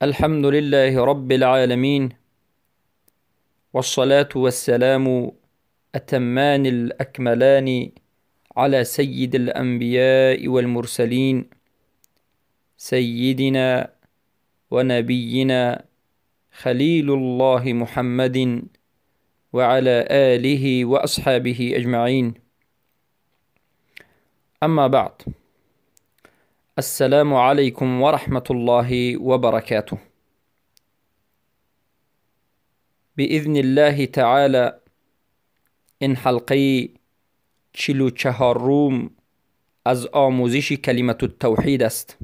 الحمد لله رب العالمين، والصلاة والسلام أتمان الأكملان على سيد الأنبياء والمرسلين، سيدنا ونبينا خليل الله محمد وعلى آله وأصحابه أجمعين. أما بعد، السلام عليكم ورحمة الله وبركاته. بإذن الله تعالى این حلقه 44 از آموزش کلمة التوحید است.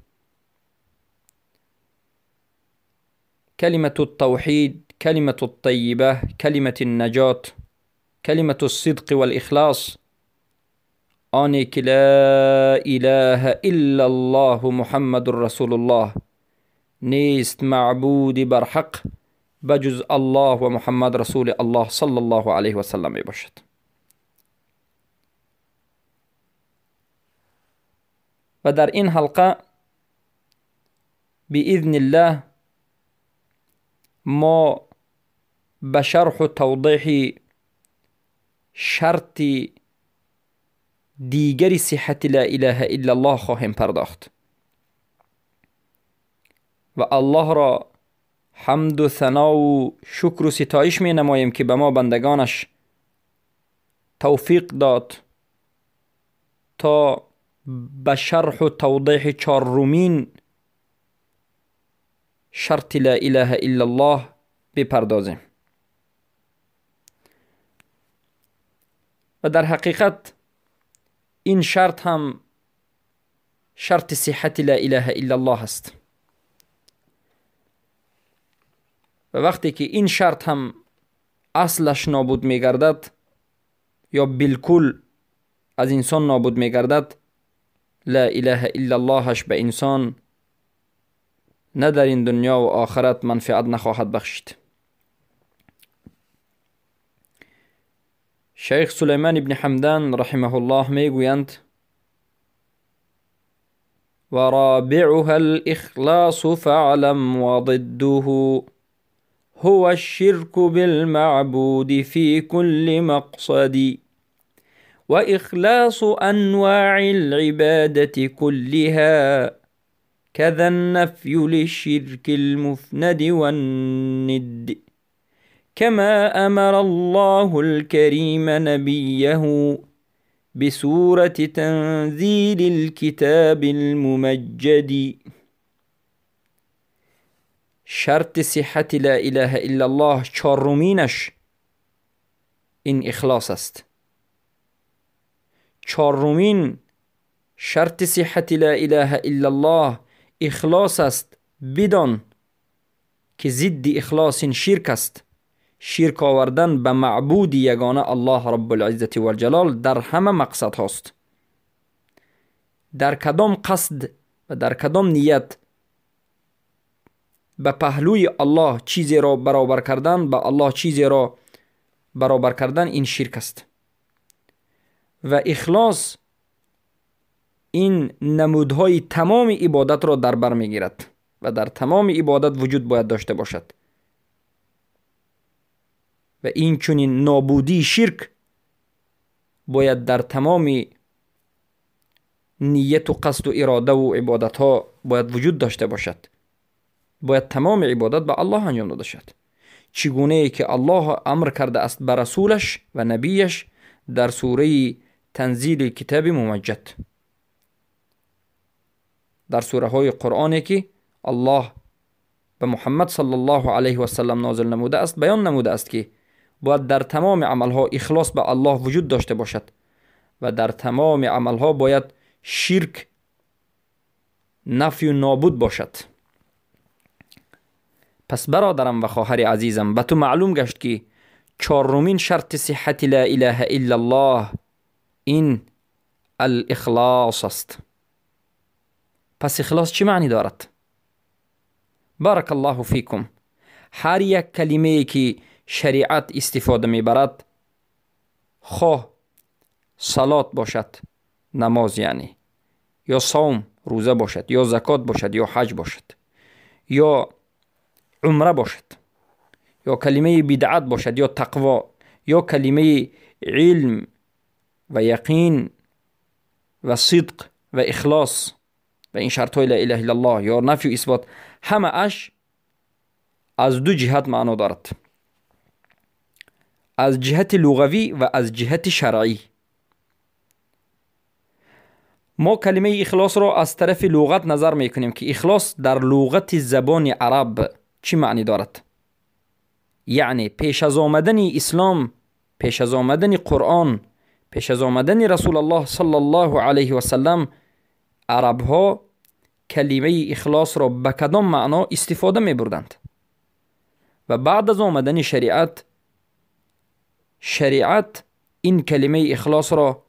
کلمة التوحید، کلمة الطیبه، کلمة النجات، کلمة الصدق والإخلاص، آنی که لا اله الا الله محمد رسول الله، نیست معبود برحق بجز الله و محمد رسول الله صلی الله علیه و سلم می باشد. و در این حلقه باذن الله ما به شرح و توضیح شرط دیگر صحت لا اله الا الله خواهیم پرداخت و الله را حمد و ثنا و شکر و ستایش می نماییم که به ما بندگانش توفیق داد تا به شرح و توضیح چهارمین شرط لا اله الا الله بپردازیم. و در حقیقت این شرط هم شرط صحت لا اله الا الله است. و وقتی که این شرط هم اصلش نابود میگردد یا بالکل از انسان نابود میگردد، لا اله الا اللهش به انسان نه در این دنیا و آخرت منفعت نخواهد بخشید. شیخ سلیمان ابن حمدان رحمه الله میگویند: ورابعها الإخلاص فاعلم وضده هو الشرك بالمعبود في كل مقصد، وإخلاص أنواع العبادة كلها، كذا النفي للشرك المفند والند، كما أمر الله الكريم نبيه بسورة تنزيل الكتاب الممجد. شرط صحت لا اله الا الله چهارمینش این اخلاص است. چهارمین شرط صحت لا اله الا الله اخلاص است. بدان که ضد اخلاص این شرک است. شرک آوردن به معبود یگانه الله رب العزة و الجلال در همه مقصد هاست. در کدام قصد و در کدام نیت به پهلوی الله چیزی را برابر کردن، به الله چیزی را برابر کردن، این شرک است. و اخلاص این نمودهای تمام عبادت را در بر میگیرد و در تمام عبادت وجود باید داشته باشد. و این چنین نابودی شرک باید در تمام نیت و قصد و اراده و عبادت ها باید وجود داشته باشد. باید تمام عبادت به الله انجام داده شد، چگونه ای که الله امر کرده است به رسولش و نبیش در سوره تنزیل کتاب ممجد، در سوره های قرآنی که الله به محمد صلی الله علیه و سلم نازل نموده است، بیان نموده است که باید در تمام عملها اخلاص به الله وجود داشته باشد و در تمام عملها باید شرک نفی و نابود باشد. پس برادرم و خواهر عزیزم، به تو معلوم گشت که چهارمین شرط صحت لا اله الا الله این الاخلاص است. پس اخلاص چه معنی دارد؟ بارک الله فیکم. هر یک کلمه که شریعت استفاده میبرد، خواه صلات باشد، نماز یعنی، یا صوم روزه باشد، یا زکات باشد، یا حج باشد، یا умра бошад, ё калимаи бидъат бошад, ё тақво, ё калимаи илм ва яқин ва сидқ ва ихлос ва ин шартҳои ла илаҳа иллаллоҳ ё нафю исбот, ҳамааш аз ду ҷиҳат маъно дорад: аз ҷиҳати луғавӣ ва аз ҷиҳати шаръӣ. Мо калимаи ихлосро аз тарафи луғат назар мекунем, ки ихлос дар луғати забони араб чӣ маънӣ дорад. Яъне пеш аз омадани ислом, пеш аз омадани Қуръон, пеш аз омадани Расулаллоҳ саллаллоҳу алайҳи васаллам, арабҳо калимаи ихлосро ба кадом маъно истифода мебурданд? Ва баъд аз омадани шариат, шариат ин калимаи ихлосро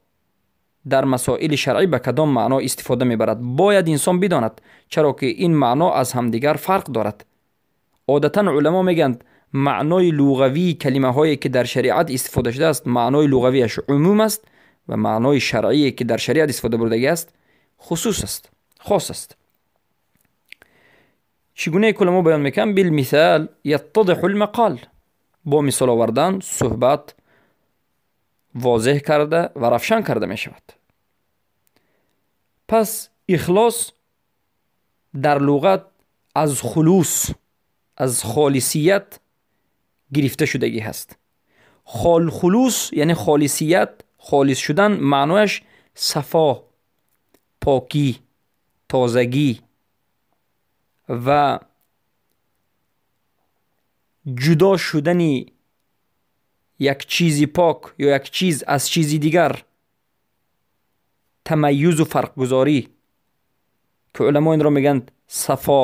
дар масоили шаръӣ ба кадом маъно истифода мебарад? Бояд инсон бидонад, чаро ки ин маъно аз ҳамдигар фарқ дорад. Одатан уламо мегӯянд, маънои луғавии калимаҳое ки дар шариат истифода шудааст, маънои луғавиаш умум аст ва маънои шаръие ки дар шариат истифода бурдагӣ аст хусус аст, хос аст. Чӣ гунае ки уламо баён мекунанд, билмисал яттадиҳу лмақол, бо мисол овардан суҳбат возеҳ карда ва равшан карда мешавад. Пас ихлос дар луғат аз хулус, аз холисият гирифта шудагӣ ҳаст. Хулус яъне холисият, холис шудан, маънояш сафо, покӣ, тозагӣ ва ҷудо шудани як чизи пок ё як чиз аз чизи дигар, тамайюзу фарқгузорӣ, ки уламо инро мегӯянд сафо,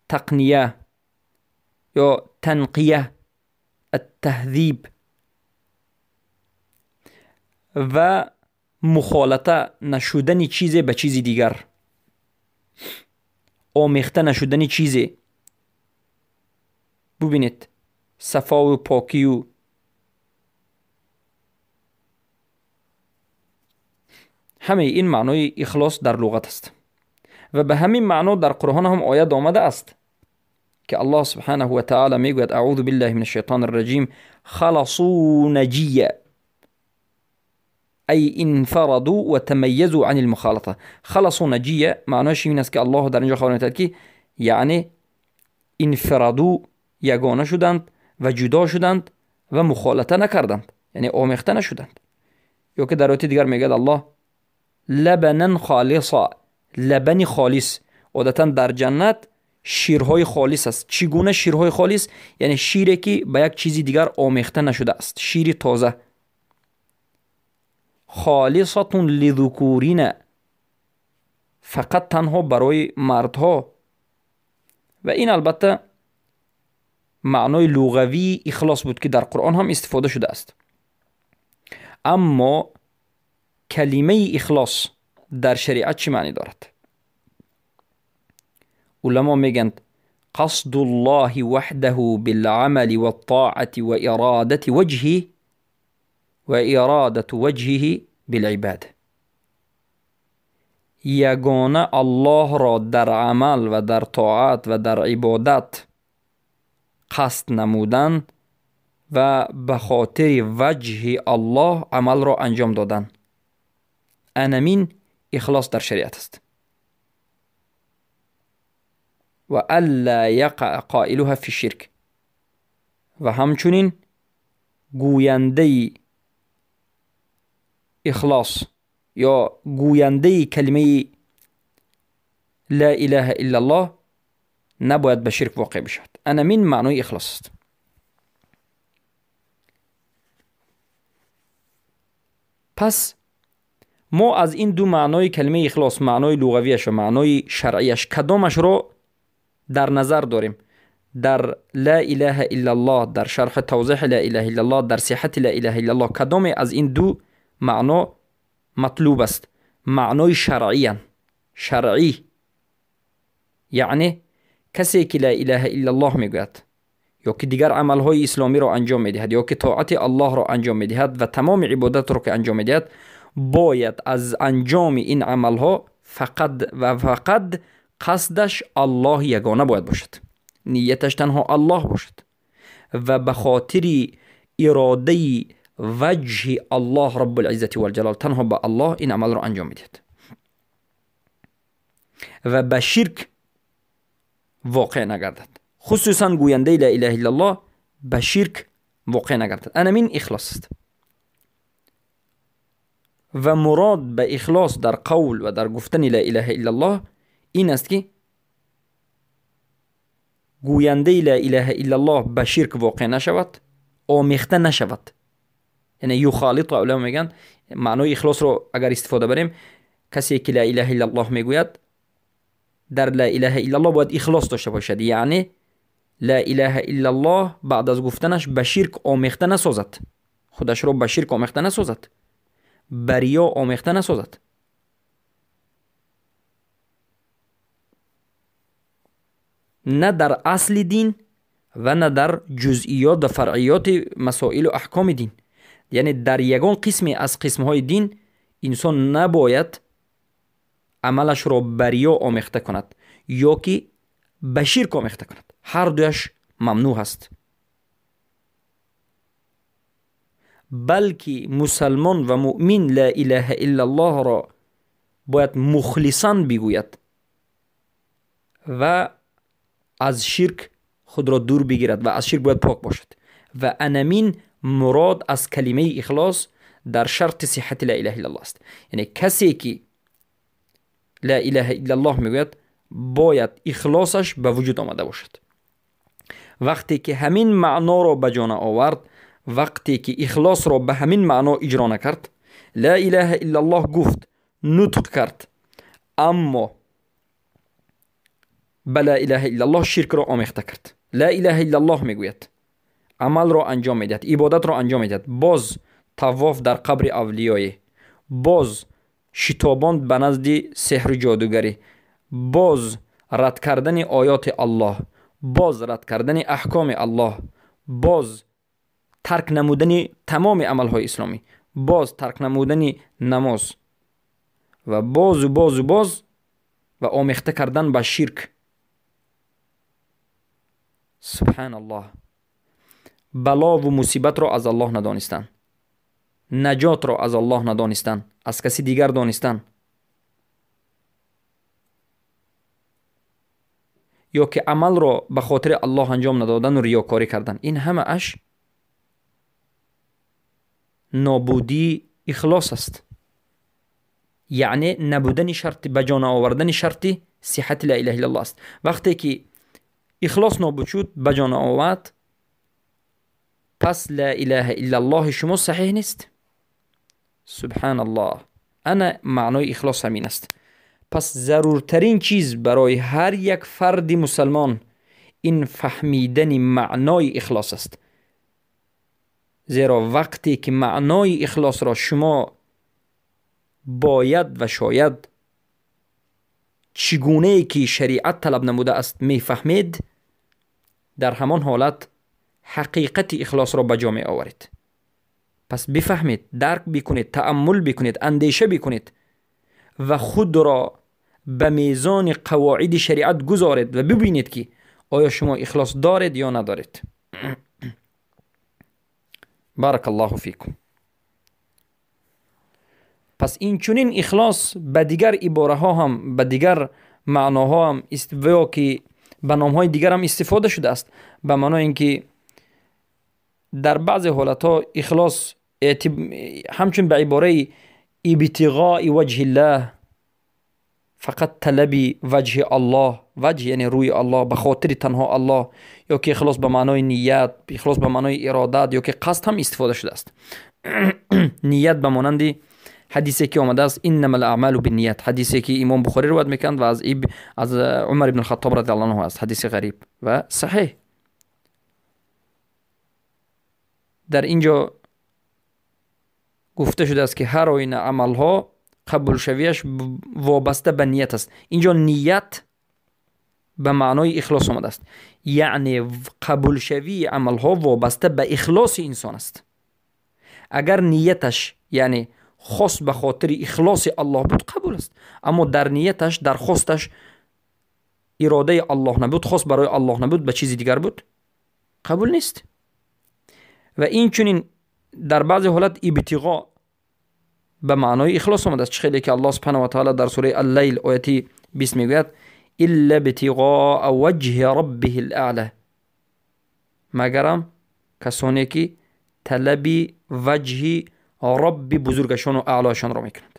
тақния ё танқия, аттаҳзиб ва мухолата нашудани чизе ба чизи дигар, омехта нашудани чизе. Бубинед, сафову покию ҳамаи ин маънои ихлос дар луғат аст ва ба ҳамин маъно дар Қуръон ҳам оят омада аст, ки Аллоҳ субҳанаҳу ва таъала мегӯяд: аъузу биллаҳи мин ашшайтони рраҷим, халасу наҷия, ай инфараду ва тамайязу ани лмухолата. Халасу наҷия маънояш ин аст, ки Аллоҳ дар ин ҷо хабар медиҳад, ки яъне инфираду, ягона шуданд ва ҷудо шуданд ва мухолата накарданд, яъне омехта нашуданд. Ё ки дар ояти дигар мегӯяд Аллоҳ: лабанан холиса, лабани холис. Одатан дар ҷаннат ширҳои холис аст. Чӣ гуна ширҳои холис? Яъне шире ки ба як чизи дигар омехта нашудааст, шири тоза. Холисатун лизукурина, фақат танҳо барои мардҳо. Ва ин албатта маънои луғавии ихлос буд, ки дар Қуръон ҳам истифода шудааст. Аммо калимаи ихлос дар шариат чӣ маънӣ дорад? Уламо мегӯянд: қасдуллоҳи ваҳдаҳу билъамали ваттоати ва ироодати ваҷҳи ва иродату ваҷҳиҳи билъибад. Ягона Аллоҳро дар амал ва дар тоат ва дар ибодат қасд намудан ва ба хотири ваҷҳи Аллоҳ амалро анҷом додан. Анамин ихлос дар шариат аст. Ва алла яқаа қоилуҳа фи ширк, ва ҳамчунин гӯяндаи ихлос ё гӯяндаи калимаи ла илаҳа иллаллоҳ набояд ба ширк воқеъ бишавад. Анамин маънои ихлос аст. Пас мо аз ин ду маънои калимаи ихлос, маънои луғавиаш ва маънои шаръияш, кадомашро дар назар дорем? Дар ла илаҳа иллаллоҳ, дар шарҳи тавзеҳи ла илаҳа иллаллоҳ, дар сиҳати ла илаҳа иллаллоҳ, кадоме аз ин ду маъно матлуб аст? Маънои шаръиян, шаръӣ, яъне касе ки ла илаҳа иллаллоҳ мегӯяд ё ки дигар амалҳои исломиро анҷом медиҳад ё ки тоати Аллоҳро анҷом медиҳад ва тамоми ибодатро ки анҷом медиҳад, бояд аз анҷоми ин амалҳо фақат ва фақат қасдаш Аллоҳ ягона бояд бошад. нияташ танҳо Аллоҳ бошад ва ба хотири иродаи ваҷҳи Аллоҳ Раббул-Иззати вал-Ҷалол танҳо ба Аллоҳ ин амалро анҷом медиҳад ва ба ширк воқеъ нагардад. Хусусан гӯяндаи ла илаҳа иллаллоҳ ба ширк воқеъ нагардад. Анамин ихлос аст. Ва мурод ба ихлос дар қавл ва дар гуфтани ла илаҳа иллаллоҳ ин аст, ки гӯяндаи ла илаҳа иллаллоҳ ба ширк воқеъ нашавад, омехта нашавад. Яъне юхолиту, уламо мегӯянд, маънои ихлосро агар истифода барем, касе ки ла илаҳа иллаллоҳ мегӯяд, дар ла илаҳа иллаллоҳ бояд ихлос дошта бошад. Яъне ла илаҳа иллаллоҳ баъд аз гуфтанаш ба ширк омехта насозад, худашро ба ширк омехта насозад, ба риё омехта насозад. На дар асли дин ва на дар ҷузъиёт ва фаръиёти масоилу аҳкоми дин. Яъне дар ягон қисме аз қисмҳои дин инсон набояд амалашро ба риё омехта кунад ё ки ба ширк омехта кунад. Ҳар дуяш мамнӯъ аст. Балки мусалмон ва муъмин ла илаҳа иллаллоҳро бояд мухлисан бигӯяд ва аз ширк худро дур бигирад ва аз ширк бояд пок бошад. Ва анамин мурод аз калимаи ихлос дар шарти сиҳати ла илаҳа иллаллоҳ аст. Яъне касе ки ла илаҳа иллаллоҳ мегӯяд, бояд ихлосаш ба вуҷуд омада бошад. Вақте ки ҳамин маъноро ба ҷо наовард, вақте ки ихлосро ба ҳамин маъно иҷро накард, ла илаҳа иллаллоҳ гуфт, нутқ кард, аммо ба ла илаҳа иллаллоҳ ширкро омехта кард. Ла илаҳа иллаллоҳ мегӯяд, амалро анҷом медиҳад, ибодатро анҷом медиҳад, боз тавоф дар қабри авлиёе, боз шитобонд ба назди сеҳру ҷодугарӣ, боз рад кардани оёти Аллоҳ, боз рад кардани аҳкоми Аллоҳ, боз тарк намудани тамоми амалҳои исломӣ, боз тарк намудани намоз ва бозу бозу боз ва омехта кардан ба ширк. Субҳаналлоҳ. Балову мусибатро аз Аллоҳ надонистан, наҷотро аз Аллоҳ надонистан, аз каси дигар донистан, ё ки амалро ба хотири Аллоҳ анҷом надодану риёкорӣ кардан, ин ҳамааш нобудии ихлос аст. Яъне набудани шарти, ба ҷо наовардани шарти сиҳати ла илаҳа иллаллоҳ аст. Вақте ки ихлос нобуд шуд, ба ҷо наовард, пас ла илаҳа иллаллоҳи шумо саҳиҳ нест. Субҳаналлоҳ. Ана маънои ихлос ҳамин аст. Пас заруртарин чиз барои ҳар як фарди мусалмон ин фаҳмидани маънои ихлос аст. Зеро вақте ки маънои ихлосро шумо бояд ва шояд чӣ гунае ки шариат талаб намудааст мефаҳмед, дар ҳамон ҳолат ҳақиқати ихлосро ба ҷо меоваред. Пас бифаҳмед, дарк бикунед, тааммул бикунед, андеша бикунед ва худро ба мезони қавоиди шариат гузоред ва бибинед, ки оё шумо ихлос доред ё надоред. Баракаллоҳу фикум. Пас инчунин ихлос ба дигар ибораҳо ҳам, ба дигар маъноҳо ҳам ё ки ба номҳои дигар ҳам истифода шудааст, ба маънои ин ки дар баъзе ҳолатҳо ихлос ҳамчун ба ибораи ибтиғои ваҷҳиллаҳ, фақат талаби ваҷҳи Аллоҳ, ваҷҳ яъне рӯи Аллоҳ, ба хотири танҳо Аллоҳ, ё ки ихлос ба маънои ният, ихлос ба маънои иродат ё ки қасд ҳам истифода шудааст. Ният ба монанди ҳадисе ки омадааст, иннамал аъмалу бинният, ҳадисе ки имом Бухорӣ ривоят мекунанд ва аз Умар ибн Хаттоб радиаллоҳу анҳу аст, ҳадиси ғариб ва саҳеҳ. Дар ин ҷо гуфта шудааст, ки ҳар оина амалҳо қабулшавиаш вобаста ба ният аст. Ин ҷо ният ба маънои ихлос омадааст, яъне қабулшавии амалҳо вобаста ба ихлоси инсон аст. Агар нияташ, яъне хос ба хотири ихлоси Аллоҳ буд, қабул аст, аммо дар нияташ, дар хосташ иродаи Аллоҳ набуд, хос барои Аллоҳ набуд, ба чизи дигар буд, қабул нест. Ва инчунин дар баъзе ҳолат ибтиғо ба маънои ихлос омадааст. Чӣ хеле ки Аллоҳ субҳанаҳу ва таъала дар сураи Аллайл ояти 20 мегӯяд: илла ибтиғоа ваҷҳи раббиҳи л-аъла, магарам касоне ки талаби ваҷҳи Робби бузургашону аълоашонро мекунанд.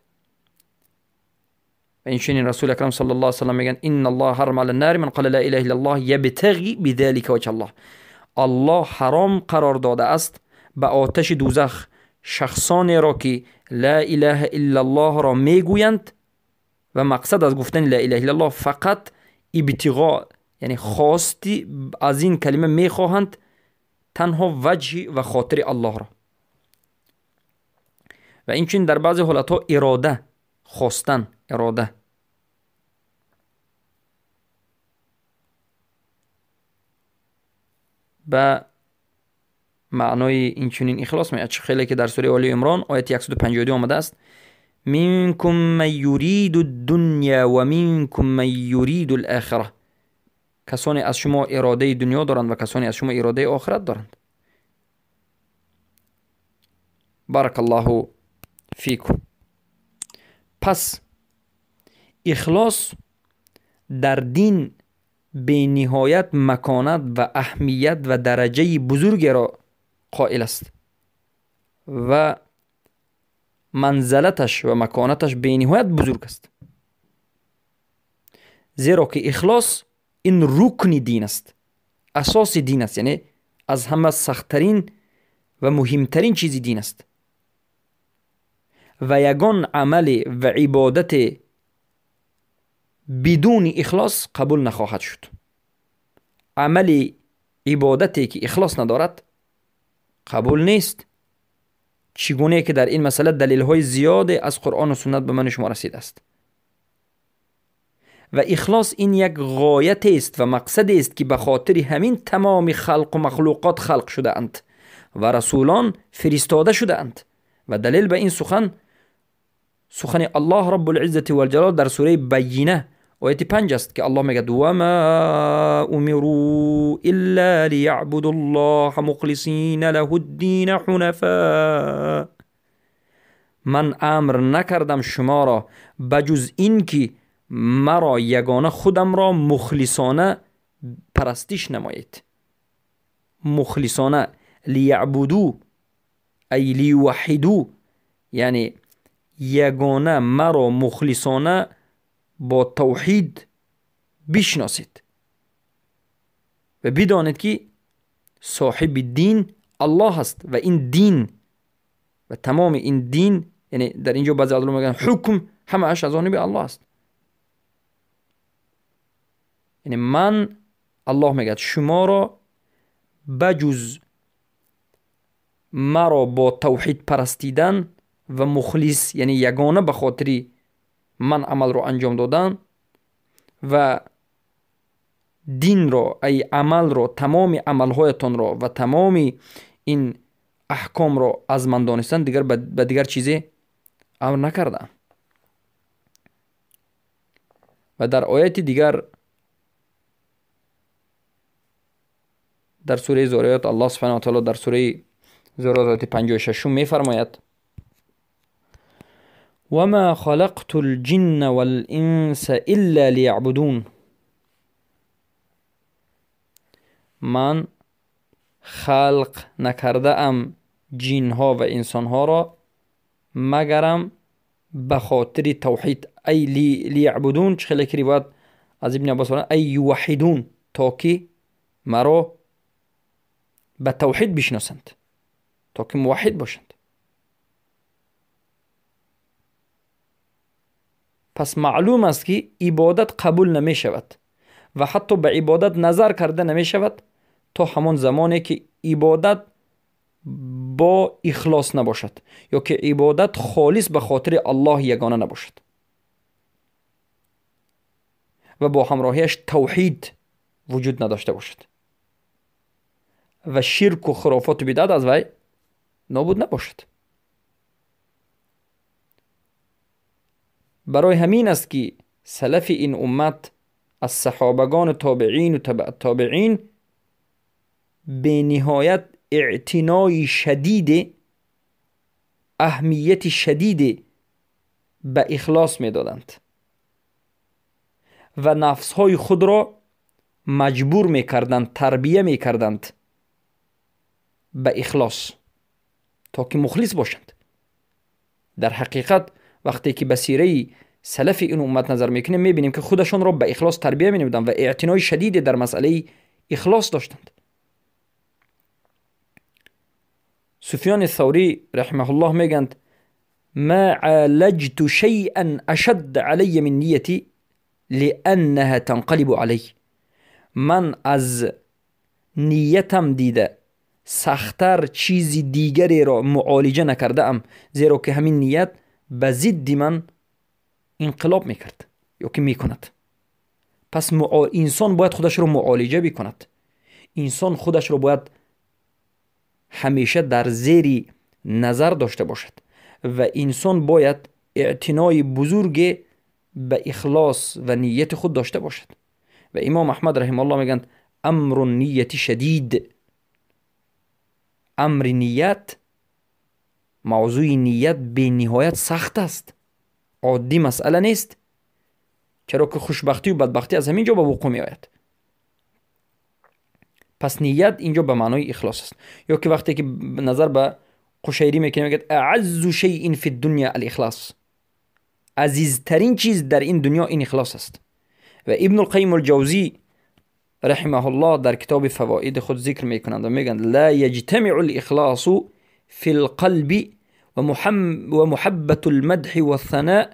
Ва инчунин Расули акрам саллаллоҳу алайҳи васаллам мегӯянд: инна аллоҳа ҳаррама ала ннари ман қала ла илаҳа иллаллоҳ ябтағи бидалика ваҷҳа аллоҳ. Аллоҳ ҳаром қарор додааст ба оташи дӯзах шахсонеро ки ла илаҳа иллаллоҳро мегӯянд ва мақсад аз гуфтани ла илаҳа иллаллоҳ фақат ибтиғо, яъне хости аз ин калима мехоҳанд танҳо ваҷҳи ва хотири Аллоҳро. Ва инчунин дар баъзе ҳолатҳо ирода, хостан, ирода. Ба маънои инчунин ихлос меояд. Чӣ хеле ки дар сураи Оли Имрон ояти 152 омадааст: минкум ман юриду ддунья ва минкум ман юриду л-охира. Касоне аз шумо иродаи дунё доранд ва касоне аз шумо иродаи охират доранд. Баракаллоҳу фикум. Пас ихлос дар дин бениҳоят маконат ва аҳамият ва дараҷаи бузургеро қоил аст ва манзалаташ ва маконаташ бениҳоят бузург аст, зеро ки ихлос ин рукни дин аст, асоси дин аст, яъне аз ҳама сахттарин ва муҳимтарин чизи дин аст. Ва ягон амале ва ибодате бидуни ихлос қабул нахоҳад шуд. Амали ибодате ки ихлос надорад қабул нест. Чӣ гуне ки дар ин масъала далелҳои зиёде аз Қуръону суннат ба мани шумо расидааст. Ва ихлос ин як ғоятест ва мақсадест ки ба хотири ҳамин тамоми халқу махлуқот халқ шудаанд ва расулон фиристода шудаанд. Ва далел ба ин сухан сухани Аллоҳ Раббул-Иззати вал-Ҷалол дар сураи Байина ояти 5 аст ки Аллоҳ мегӯяд: ва ма умиру илла лияъбудуллоҳа мухлисина лаҳу-ддина ҳунафа. Ман амр накардам шуморо ба ҷуз ин ки маро ягона худамро мухлисона парастиш намоед. Мухлисона лияъбуду ай лиюваҳиду, яъне ягона маро мухлисона бо тавҳид бишносед ва бидонед ки соҳиби дин Аллоҳ аст ва ин дин ва тамоми ин дин, яъне дар инҷо баъзе уламо мегӯянд ҳукм ҳамааш аз ҷониби Аллоҳ аст. Яъне ман, Аллоҳ мегӯяд, шуморо ба ҷуз маро бо тавҳид парастидан ва мухлис, яъне ягона ба хотири ман амалро анҷом додан ва динро, ай амалро, тамоми амалҳоятонро ва тамоми ин аҳкомро аз ман донистан дигар ба дигар чизе амр накардаам. Ва дар ояти дигар дар сураи Зориёт Аллоҳ субҳанаҳу ва таъала дар сураи Зориёт ояти 56 мефармояд: وما خلقت الجن والإنس إلا ليعبدون. من خلق نکرده‌ام جنها و انسانها را مگرم به خاطر توحید. ای لیعبدون، چه خیلی که روایت از ابن عباس آورده، ای یوحدون، تا که مرا به توحید بشناسند، تا که موحد باشند. پس معلوم است که عبادت قبول نمی شود و حتی به عبادت نظر کرده نمی شود تا همان زمانی که عبادت با اخلاص نباشد یا که عبادت خالص به خاطر الله یگانه نباشد و با همراهیش توحید وجود نداشته باشد و شرک و خرافات و بدعت از وی نابود نباشد. برای همین است که سلف این امت аз саҳобагон, тобеин ва табаъ тобеин бениҳоят эътинои шадиде, аҳамияти шадиде ба ихлос медоданд ва нафсҳои худро маҷбур мекарданд, тарбия мекарданд ба ихлос, то ки мухлис бошанд. Дар ҳақиқат вақте ки ба сираи салафи ин уммат назар мекунем, мебинем ки худашонро ба ихлос тарбия менамуданд ва эътинои шадиде дар масъалаи ихлос доштанд. Суфёни Саврӣ раҳимаҳуллоҳ мегӯянд: ма алаҷту шайъан ашадда алайя мин ниятӣ лианнаҳа танқалибу алай. Ман аз ниятам дида сахттар чизи дигареро муолиҷа накардаам, зеро ки ҳамин ният ба зидди ман инқилоб мекард ё ки мекунад. Пас инсон бояд худашро муолиҷа бикунад. Инсон худашро бояд ҳамеша дар зери назар дошта бошад ва инсон бояд эътинои бузурге ба ихлос ва нияти худ дошта бошад. Ва имом Аҳмад раҳимаҳуллоҳ мегӯянд: амру нияти шадид. Амри ният, мавзӯи ният бениҳоят сахт аст, оддӣ масъала нест, чаро ки хушбахтию бадбахтӣ аз ҳамин ҷо ба вуқӯъ меояд. Пас ният инҷо ба маънои ихлос аст. Ё ки вақте ки назар ба Қушайрӣ мекунем, мегӯяд: аъаззу шайъин фи дунё ал-ихлос. Азизтарин чиз дар ин дунё ин ихлос аст. Ва Ибну Қайим ал-Ҷавзӣ раҳимаҳуллоҳ дар китоби фавоиди худ зикр мекунанд ва мегӯянд: ла яҷтамиъу ал-ихлосу фи л-қалби ва муҳаббату л-мадҳи ва-th-санаъ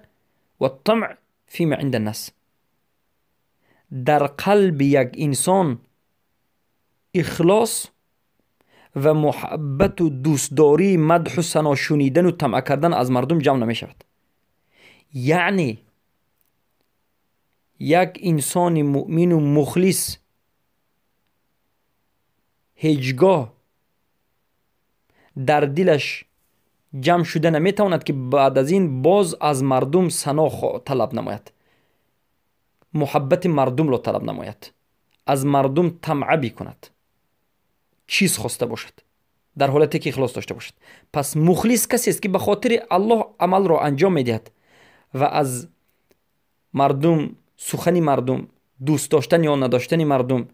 ва-т-тамъ фима ъинда н-нас. Дар қалби як инсон ихлос ва муҳаббату дӯстдории мадҳу сано шунидану тамъа кардан аз мардум ҷамъ намешавад. Яъне як инсони муъмину мухлис ҳеҷ гоҳ дар дилаш ҷамъ шуда наметавонад, ки баъд аз ин боз аз мардум сано талаб намояд, муҳаббати мардумро талаб намояд, аз мардум тамъа бикунад, чиз хоста бошад, дар ҳолате ки ихлос дошта бошад. Пас мухлис касест, ки ба хотири Аллоҳ амалро анҷом медиҳад ва аз мардум, сухани мардум, дӯст доштан ё надоштани мардум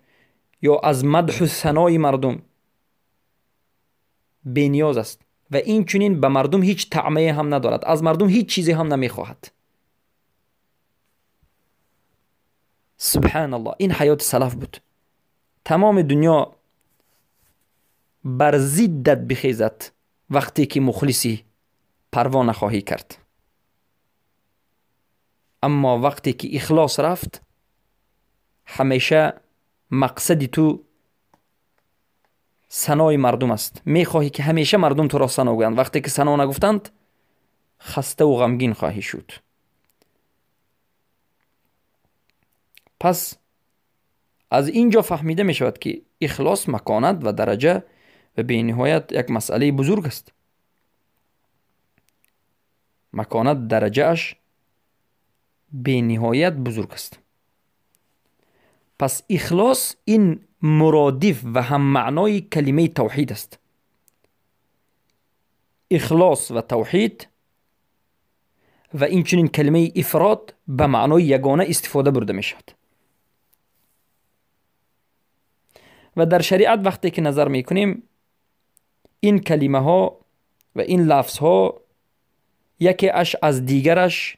ё аз мадҳу санои мардум бениёз аст ва инчунин ба мардум ҳеҷ таъмае ҳам надорад, аз мардум ҳеҷ чизе ҳам намехоҳад. Субҳаналлоҳ, ин ҳаёти салаф буд. Тамоми дунё бар зиддат бихезад вақте ки мухлисӣ, парво нахоҳӣ кард. Аммо вақте ки ихлос рафт, ҳамеша мақсади ту санои мардум аст. Мехоҳӣ ки ҳамеша мардум туро сано гӯянд. Вақте ки сано нагуфтанд, хаставу ғамгин хоҳӣ шуд. Пас аз ин ҷо фаҳмида мешавад, ки ихлос маконат ва дараҷа ва бениҳоят як масъалаи бузург аст. Маконат, дараҷааш бениҳоят бузург аст. Пас ихлос ин муродиф ва ҳаммаънои калимаи тавҳид аст. Ихлос ва тавҳид ва инчунин калимаи ифрод ба маънои ягона истифода бурда мешавад. Ва дар шариат вақте ки назар мекунем, ин калимаҳо ва ин лафзҳо якеаш аз дигараш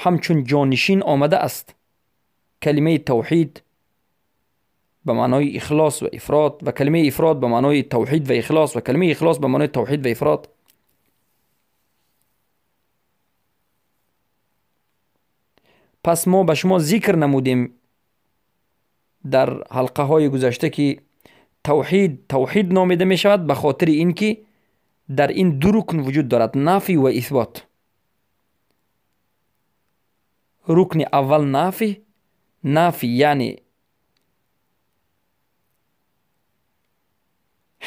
ҳамчун ҷонишин омада аст. Калимаи тавҳид ба маънои ихлос ва ифрод ва калимаи ифрод ба маънои тавҳид ва ихлос ва калимаи ихлос ба маънои тавҳид ва ифрод. Пас мо ба шумо зикр намудем дар ҳалқаҳои гузашта, ки тавҳид тавҳид номида мешавад ба хотири ин ки дар ин ду рукн вуҷуд дорад: нафӣ ва исбот. Рукни аввал нафӣ, нафӣ яъне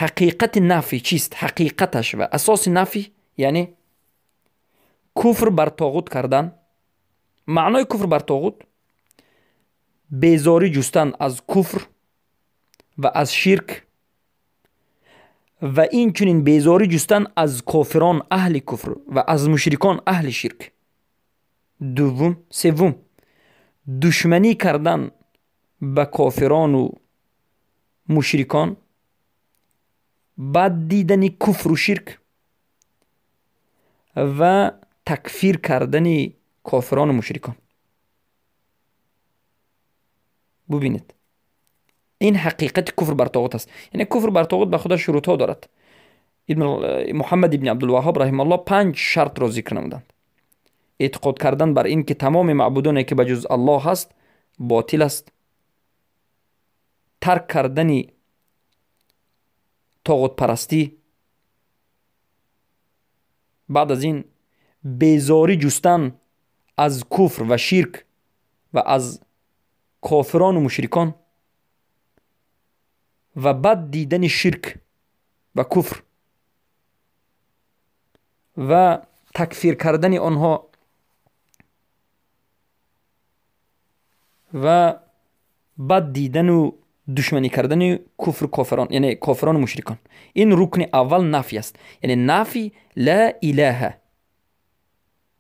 ҳақиқати нафӣ чист? Ҳақиқаташ ва асоси нафӣ яъне куфр бар тоғут кардан. Маънои куфр бар тоғут безорӣ ҷустан аз куфр ва аз ширк ва инчунин безорӣ ҷустан аз кофирон аҳли куфр ва аз мушрикон аҳли ширк. Дуввум, севум, душманӣ кардан ба кофирону мушрикон, бад дидани куфру ширк ва такфир кардани кофирону мушрикон. Бубинед, ин ҳақиқати куфр бар тоғут аст. Яъне куфр бар тоғут ба худаш шурутҳо дорад. Муҳаммад ибни Абдулваҳҳоб раҳимааллоҳ 5 шартро зикр намуданд. Эътиқод кардан бар ин ки тамоми маъбудоне ки ба ҷуз Аллоҳ ҳаст ботил аст, тарк кардани тоғутпарастӣ, баъд аз ин безорӣ ҷустан аз куфр ва ширк ва аз кофирону мушрикон ва бад дидани ширк ва куфр ва такфир кардани онҳо ва бад дидану душманӣ кардани куфру кофирон, яъне кофирону мушрикон. Ин рукни аввал нафи аст, яъне нафи ла илаҳа,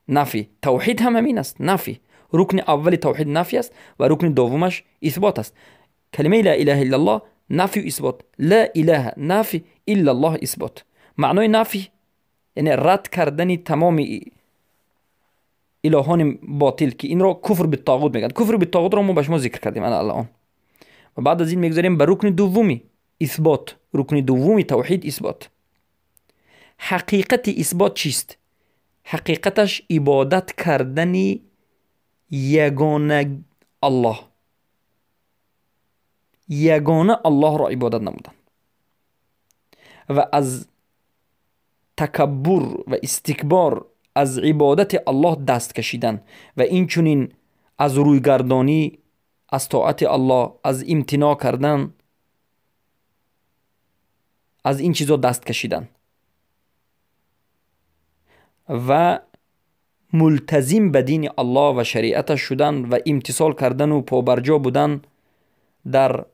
нафи тавҳид ҳам ҳамин аст. Нафи рукни аввали тавҳид нафи аст ва рукни дуввумаш исбот аст. Калимаи ла илаҳа иллаллоҳ нафию исбот, ла илаҳа нафи, иллаллоҳ исбот. Маънои нафи яъне рад кардани тамоми илоҳони ботил ки инро куфр биттоғут мегӯянд. Куфр биттоғутро мо ба шумо зикр кардем ана аллаон. Ва баъд аз ин мегузарем ба рукни дуввуми исбот. Рукни дуввуми тавҳид исбот. Ҳақиқати исбот чист? Ҳақиқаташ ибодат кардани ягона Аллоҳ, ягона Аллоҳро ибодат намудан ва аз такаббур ва истикбор аз ибодати Аллоҳ даст кашидан ва инчунин аз рӯйгардонӣ аз тоати Аллоҳ, аз имтиноъ кардан, аз ин чизо даст кашидан ва мултазим ба дини Аллоҳ ва шариаташ шудан ва имтисол кардану побарҷо будан дар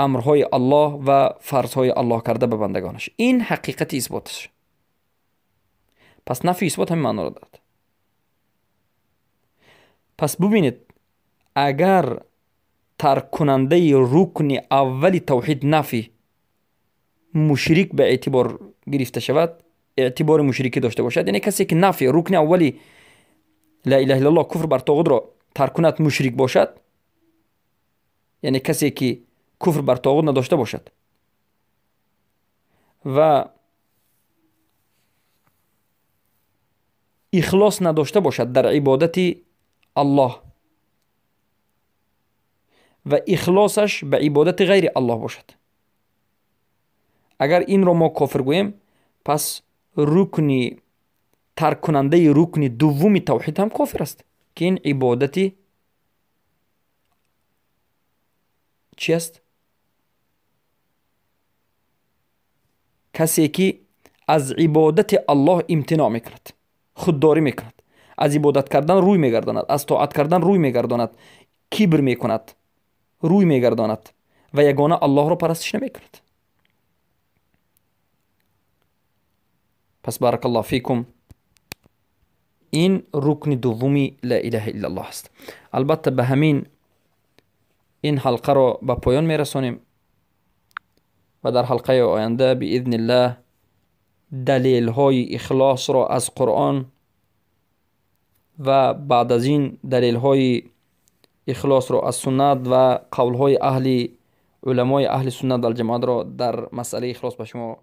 амрҳои Аллоҳ ва фарзҳои Аллоҳ карда ба бандагонаш. Ин ҳақиқати исбот аст. Пас нафи исбот ҳамин маъноро дорад. Пас бубинед, агар тарккунандаи рукни аввали тавҳид нафи мушрик ба эътибор гирифта шавад, эътибори мушрикӣ дошта бошад, яъне касе ки нафи рукни аввали ла илаҳа иллаллоҳ куфр бар тоғутро тарк кунад мушрик бошад, яъне касе ки куфр бар тоғут надошта бошад ва ихлос надошта бошад дар ибодати Аллоҳ ва ихлосаш ба ибодати ғайри Аллоҳ бошад, агар инро мо кофир гӯем, пас рукни тарккунандаи рукни дуввуми тавҳид ҳам кофир аст, ки ин ибодати чи аст? Касе ки аз ибодати Аллоҳ имтиноъ мекунад, худдорӣ мекунад, аз ибодат кардан рӯй мегардонад, аз тоат кардан рӯй мегардонад, кибр мекунад, рӯй мегардонад ва ягона Аллоҳро парастиш намекунад. Пас баракаллоҳ фикум, ин рукни дуввуми ла илаҳа иллаллоҳ аст. Албатта ба ҳамин ин ҳалқаро ба поён мерасонем ва дар ҳалқаи оянда биизниллаҳ далелҳои ихлосро аз Қуръон ва баъд аз ин далелҳои ихлосро аз суннат ва қавлҳои аҳли уламои аҳли суннат валҷамоатро дар масъалаи ихлос ба шумо